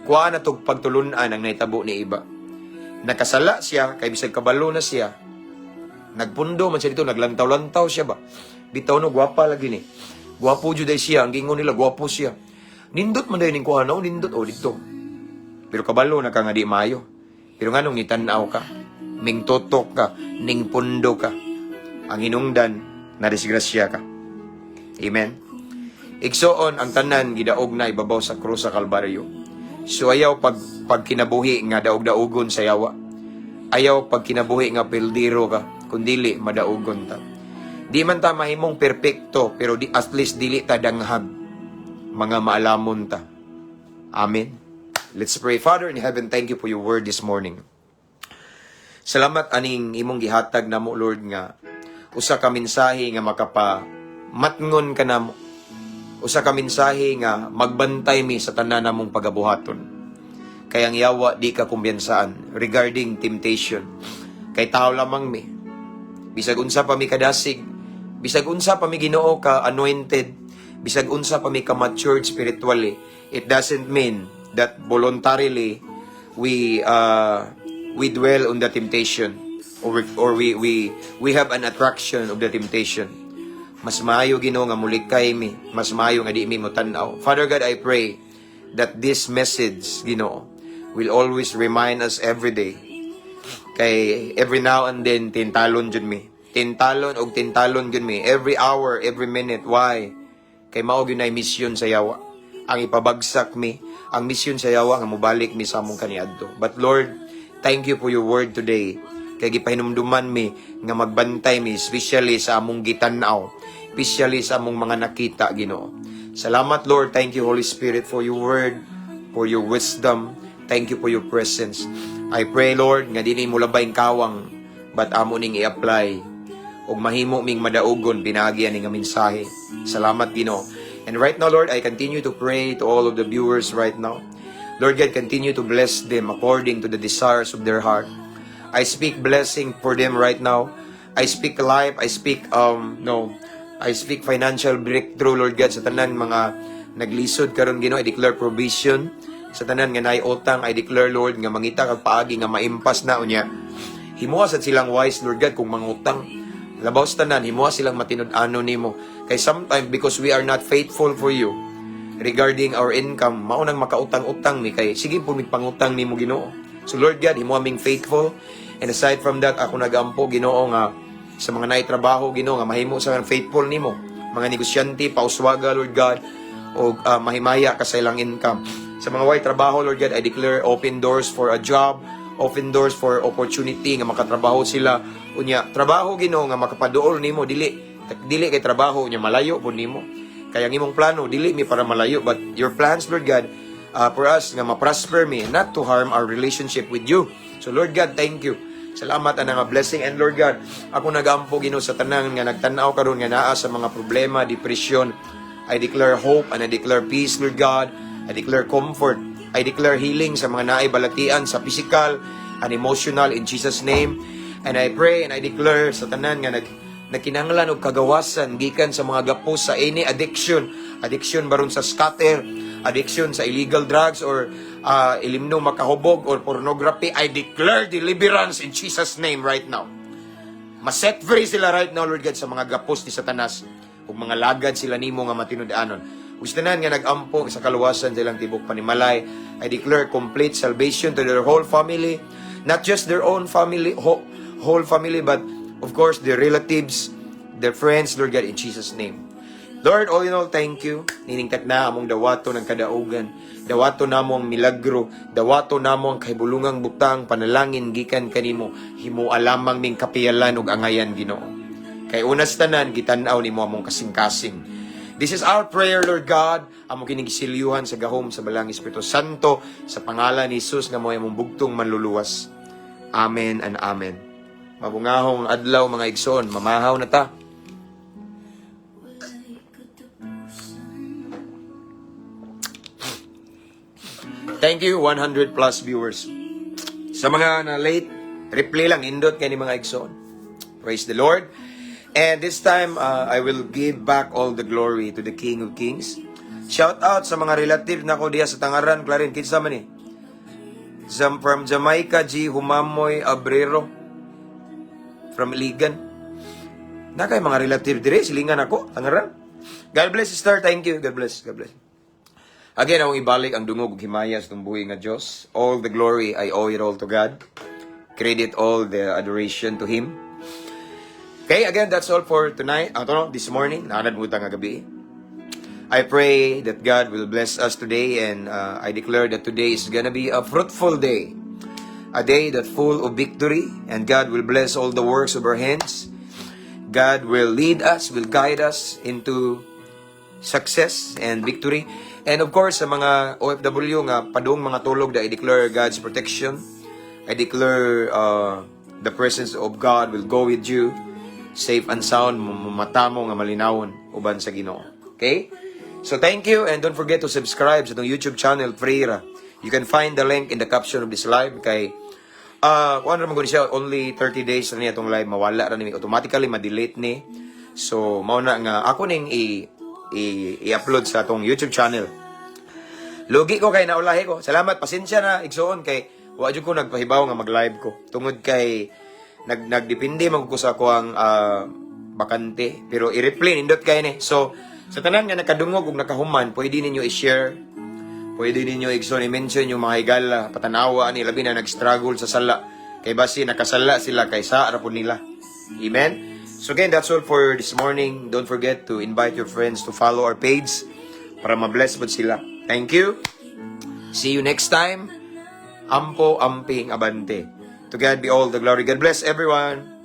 Kuhaan atong pagtulunan ang nahitabo ni iba. Nakasala siya kay bisag kabalo na siya. Nagpundo man siya dito, naglantaw-lantaw siya ba. Bitaw no, gwapa lagi ni. Gwapo jud ay siya, ang gingon nila gwapo siya. Nindot man dayon ning kuha no, nindot o dito. Pero kabalo na ka nga di maayo. Pero nganong nitan-aw ka, mingtutok ka, ning pundo ka. Ang hinungdan, na disgrasya ka. Amen. Igsoon, ang tanan gidaog na ibabaw sa krus sa Kalbaryo. So ayaw pag pagkinabuhi nga daog-daugon sa yawa. Ayaw pag kinabuhi nga pildiro ka, kundili madaugon ta. Di man ta mahimong perpekto, pero di, at least dili ta danghag. Mga maalamon ta. Amen. Let's pray. Father in heaven, thank you for your word this morning. Salamat aning imong gihatag namo, Lord, nga usa ka mensahe nga makapa matngon ka namo. Usa ka mensahe nga magbantay mi sa tanan namong pagabuhaton. Kay ang yawa di ka kumbiyansaan regarding temptation. Kay tao lamang mi. Bisag unsa pa mi kadasig, bisag unsa pa mi, Ginoo, ka anointed, bisag unsa pa mi ka matured spiritually, it doesn't mean that voluntarily we dwell on the temptation or we have an attraction of the temptation. Mas maayo, Ginoo, nga mulikay mi, mas maayo nga di mi mo tan-aw. Father God, I pray that this message, Ginoo, will always remind us every day. Kay every now and then tintalon jud mi. Tintalon og tintalon jud mi every hour, every minute. Why? Kay mao gyud nay mission sa yawa. Ang ipabagsak mi, ang mission sa yawa nga mobalik mi sa among kaniadto. But Lord, thank you for your word today. Kay gipahinumduman mi nga magbantay mi, especially sa among gitan-aw, especially sa among mga nakita, Ginoo. Salamat, Lord. Thank you, Holy Spirit, for your word, for your wisdom. Thank you for your presence. I pray, Lord, nga dili mo labay kawang, but amo ning i-apply ug mahimo ming madaugon pinaagi ani nga mensahe. Salamat, Ginoo. And right now, Lord, I continue to pray to all of the viewers right now. Lord God, continue to bless them according to the desires of their heart. I speak blessing for them right now. I speak life. I speak no, I speak financial breakthrough, Lord God, sa tanan mga naglisod karon, Ginoo. I declare provision sa tanan nga naay utang. I declare, Lord, nga mangita kag paagi nga maimpas na unya. Himoa sad silang wise, Lord God, kung mangutang. Labaw sa tanan, himoa silang matinud-ano nimo. Kay sometimes, because we are not faithful for you regarding our income, mao nang makautang-utang mi kay sige po mig pangutang nimo, Ginoo. So Lord God, himoa ming faithful. And aside from that, ako nagampo, Ginoo, nga sa mga naay trabaho, Ginoo, nga mahimo sa faithful nimo. Mga negosyante, pauswaga, Lord God, o mahimaya ka sa ilang income. Sa Sa mga way trabaho, Lord God, I declare open doors for a job, open doors for opportunity nga makatrabaho sila. Unya, trabaho, Ginoo, nga makapaduol nimo, dili dili kay trabaho unya malayo pud nimo. Kaya ang imong plano dili mi para malayo, but your plans, Lord God, for us nga ma-prosper mi, not to harm our relationship with you. So Lord God, thank you. Salamat ana nga blessing. And Lord God, ako nagampo, Ginoo, sa tanan nga nagtan-aw karon nga naa sa mga problema, depression. I declare hope and I declare peace, Lord God. I declare comfort. I declare healing sa mga naay balatian sa physical and emotional in Jesus' name. And I pray and I declare sa tanan nga nagkinahanglan og kagawasan gikan sa mga gapos sa any addiction, addiction baron sa scatter, addiction sa illegal drugs or ilimno makahubog or pornography, I declare deliverance in Jesus' name right now. Ma-set free sila right now, Lord God, sa mga gapos ni Satanas ug mga lagad sila nimo nga matinud-anon. Ug sa tanan nga nag-ampo sa kaluwasan sa ilang tibok panimalay, I declare complete salvation to their whole family, not just their own family, whole family, but of course their relatives, their friends, Lord God, in Jesus' name. Lord, all in all, thank you. Nining takna among dawato ng kadaugan. Dawato namo ang milagro. Dawato namo ang kahibulungang butang panalangin gikan kanimo. Himoa lamang ming kapiyalan ug angayan, Ginoo. Kay unas tanan gitan-aw nimo among kasing-kasing. This is our prayer, Lord God. Amo kining gisilyuhan sa gahom sa Balaang Espiritu Santo, sa pangalan ni Jesus nga mao among bugtong manluluwas. Amen and amen. Mabungahong adlaw, mga igsoon, mamahaw na ta. Wala'y katapusan. Thank you, 100 plus viewers. Sa mga na late, replay lang, indot kay ni mga igsoon. Praise the Lord. And this time, I will give back all the glory to the King of Kings. Shout out sa mga relative nako diha sa Tangaran, Clarin. Kinsa man ni? From Jamaica, G. Humamoy Abrero. From Iligan. Na kay mga relative dire, silingan ako, Tangaran. God bless, sister. Thank you. God bless. God bless. Again, akong ibalik ang dungog ug himaya sa tumbuhi nga Dios. All the glory, I owe it all to God. Credit all the adoration to Him. Okay, again, that's all for tonight. Ah, no, this morning. Naanad mo nga gabi. I pray that God will bless us today and I declare that today is gonna be a fruitful day. A day that full of victory, and God will bless all the works of our hands. God will lead us, will guide us into success and victory. And of course, sa mga OFW nga padung mga tulog, I declare God's protection. I declare the presence of God will go with you, safe and sound, mata mo nga malinawon uban sa Ginoo. Okay? So thank you and don't forget to subscribe sa itong YouTube channel, Freira. You can find the link in the caption of this live kay kuan ra man gud siya, only 30 days na niya itong live, mawala ra ni, automatically ma-delete ni. So mao na nga ako ning i i-upload sa atong YouTube channel. Lugi ko kay naulahi ko. Salamat, pasensya na, igsoon, kay wa jud ko nagpahibaw nga mag-live ko. Tungod kay nagdepende man ko sa ako ang bakante, pero i-replay nindot kay ni. So sa tanan nga nakadungog ug nakahuman, pwede ninyo i-share. Pwede ninyo, igsoon, i-mention yung mga higala, patanawa ani, labi na nag-struggle sa sala. Kay basi nakasala sila kay sa ra pud nila. Amen. So again, that's all for this morning. Don't forget to invite your friends to follow our page para ma-bless pod sila. Thank you. See you next time. Ampo, amping, abante. To God be all the glory. God bless everyone.